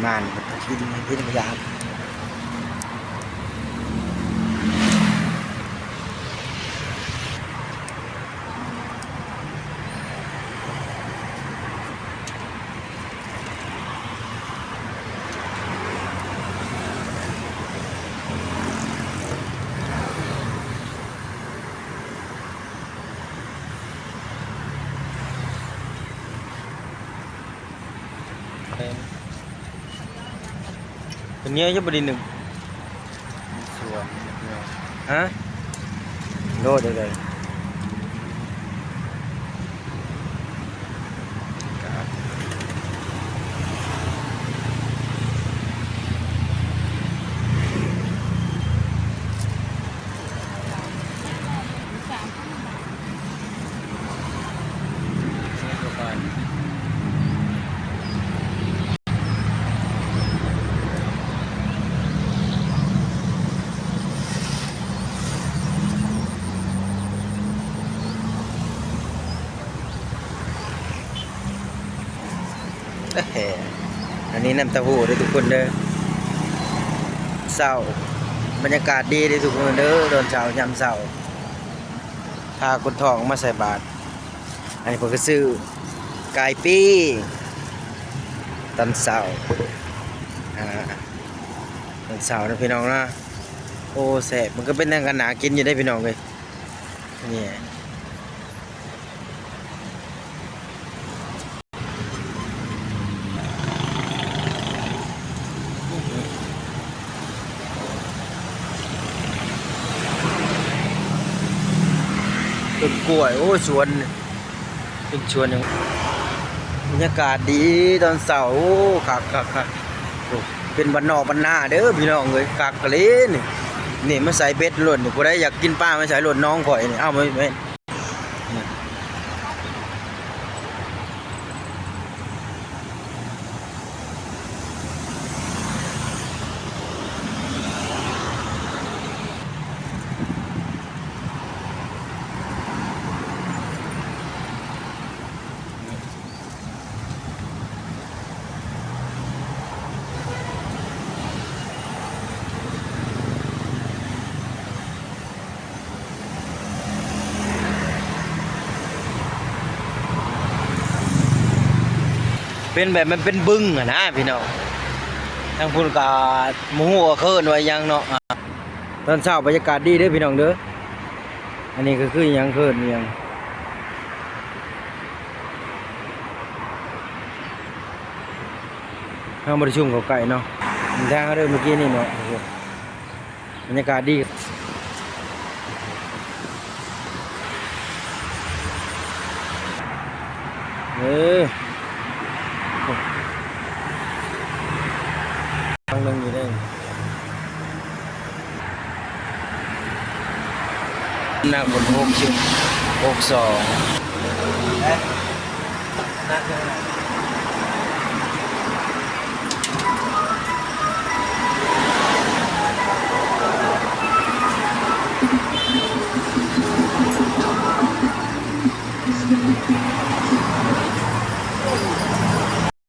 ມານ ກິນ ກິນ ຢາກ. ເປັນແນວຢູ່ບໍ່ໄດ້ໜຶ່ງ ສວນ ຮະ? ໂລດເລີຍ. ເອີ ອັນນີ້ນ້ຳເຕົ້າຫູ້ເດີທຸກຄົນເດີ. ເຊົ້າ ບັນຍາກາດດີເດີທຸກຄົນເດີ ຕອນເຊົ້າ ຍາມເຊົ້າ ພາຄົນທ້ອງມາໃສ່ບາດ. ອັນນີ້ເພິ່ນກໍຊື້ໄກ່ປີ້ງຕອນເຊົ້າ ອ່າ ຕອນເຊົ້ານະພີ່ນ້ອງນະ. ໂອ້ ແຊບ ມັນກໍເປັນຫຍັງກໍໜ້າກິນຢູ່ເດ້ພີ່ນ້ອງເອີຍ ນີ້. ຕົ້ນກ້ວຍ ໂອ້ ສວນ ເປັນສວນຫຍັງ ບັນຍາກາດດີຕອນເຊົ້າ ໂອ້ ຄັກໆໆ. ໂອ້ ເປັນບ້ານນອກບ້ານນາເດີພີ່ນ້ອງເອີຍ ຄັກກະລີນີ້. ນີ້ມາໃສ່ເບັດໂລດນີ້ ຜູ້ໃດຢາກກິນປາມາໃສ່ໂລດ ໜອງຂ້ອຍນີ້ ເອົາ ແມ່ນ ເປັນແບບມັນເປັນບຶງຫັ້ນນະພີ່ນ້ອງ. ທາງພຸ້ນກະບໍ່ຮູ້ວ່າເຂົາເອີ້ນວ່າຫຍັງເນາະ. ຕອນເຊົ້າບັນຍາກາດດີເດີພີ່ນ້ອງເດີ. ອັນນີ້ກໍຄືຫຍັງ ເອີ້ນຫຍັງ ເຮົາບໍ່ໄດ້ຊູມເຂົ້າໃກ້ເນາະ ທາງເຮົາເດີມື້ກີ້ນີ້ເນາະ. ບັນຍາກາດດີ ເອີ ທາງໜຶ່ງຢູ່ເດ້ ໜັກໝົດ ຫົກສິບ ຫົກສອງ.